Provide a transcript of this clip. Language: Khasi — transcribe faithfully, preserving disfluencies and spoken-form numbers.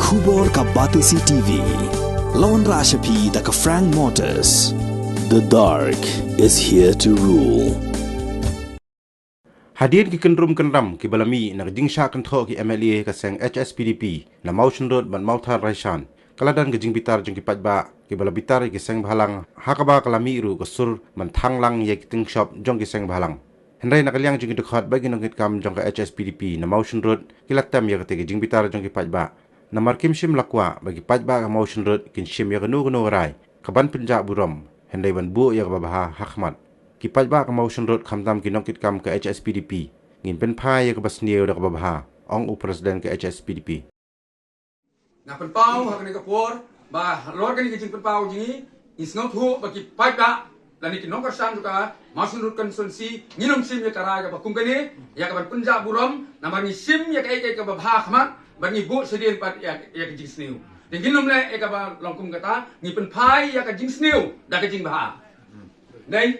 Khubor ka Batesi T V. Lawan Rashapi da ka Frank Motors. The dark is here to rule. Hadien ki kynrum kynram kiba la mih na ka jingshah kynthoh ki M L A ka seng H S P D P na Mawshynrut bad Mawthadraishan, ka la don ka jingbitar jong ki paidbah kiba la bitar ïa ki seng bhalang, ha kaba ka la mih ruh ka sur ban thang lang ïa ki tyngshop jong ki seng bhalang. Hynrei na ka liang jong ki dkhot bad ki nongkitkam jong ka H S P D P na Mawshynrut ki la tem ïa katei ka jingbitar jong ki paidbah. Namar kim shym la kwah ba ki paidbah ka Mawshynrut kin shim ïa kano kano ka rai kaban pynjah burom, hynrei ban buh ïa kaba bha ha khmat. Ki paidbah ka Mawshynrut khamtam ki nongkitkam ka H S P D P ngin pynphai ïa kaba sniew da kaba bha, ong u President ka H S P D P. Nga pynpaw ha kane ka por ba halor kane ka jingpynpaw jong ngi, ngi sngewthuh ba ki paidbah lane ki nongkyrshan jong ka Mawshynrut constituency ngin ym shim ïa ka rai kaba kum kane ïa kaban pynjah burom, namar ngi shim ïa kaei kaei kaba bha ha khmat bad ngi buh shadien pat ïa, ïa ka jingsniew. Te ngin ym leh ïa kaba long kum kata, ngi pynphai ïa ka jingsniew da ka jingbha. Dei?